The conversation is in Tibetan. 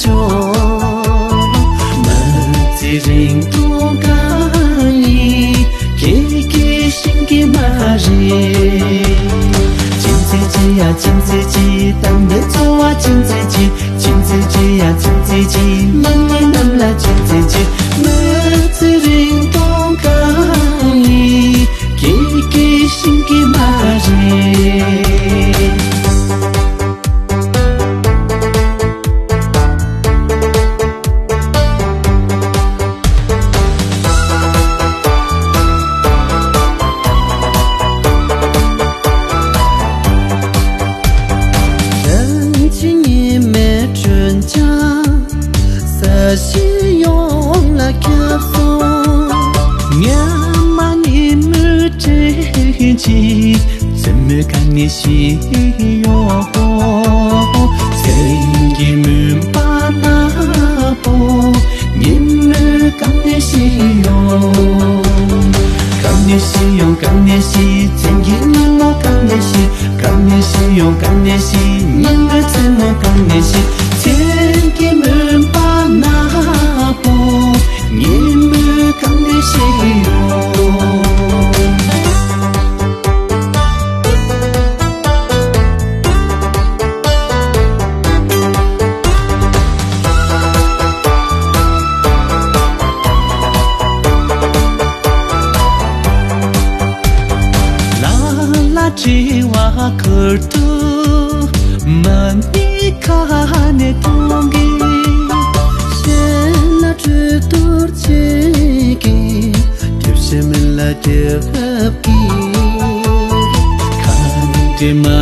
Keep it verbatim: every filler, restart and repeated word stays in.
ཆོག་མ་ཚེ་རིང་ཐུང་གང་ཡིན། ཁྱེད་ཀྱིས་ཤེས་ཀྱི་མ་རེད། ཁྱིམ་མཚེས་གཅིག་ཡ་ཁྱིམ་མཚེས་གཅིག་དང་འདོད་ཚོར་བ་ཁྱིམ་མཚེས་གཅིག་ཁྱིམ་མཚེས་གཅིག་ཡ་ཁྱིམ་མཚེས་གཅིག་མ་ཉེས་ནམ་ལ་ཁྱིམ་མཚེས་གཅིག་མ་ཚེ་རིང་ཐུང་གང་ཡིན། ཁྱེད་ཀྱིས་ཤེས་ཀྱི་མ་རེད། རང་ཅི་ཉི་མའི་དྲོད་འཇམ། ས་གཞི་ཡོངས་ལ་ཁྱབ་སོང་། ཉི་མ་ཉི་མའི་དྲན་གྱིས་མཚན་མོ་གང་ནས་ཤེས་ཡོང་། སེམས་ཀྱི་མུན་པ་ནག་པོ་ཉིན་མོ་གང་ནས་ཤེས་ཡོང་། གང་ནས་ཤེས་ཡོང་། གང་ནས་ཤེས། མཚན་གྱི་ཉིན་མོ་གང་ནས་ཤེས། གང་ནས་ཤེས་ཡོང་། གང་ནས་ཤེས། ཉིན་མོ་མཚན་མོ་གང་ནས་ཤེས། མཚན་གྱི་མུན་པ་ནག་པོ་ཉིན་མོ་གང་ནས་ཤེས་ཡོང་། ལ་ལ་དྲི་བ་ཁུར་དུ་མ་ཎི་ཁ་ནས་གཏོང་གི་གཞན་ལ་གྲོས་བསྡུར་བྱེད་ཀྱི། རྒྱབ་ཤ་མིན་ལ་རྒྱབ་ཀྱི་གང་དྲི་མ་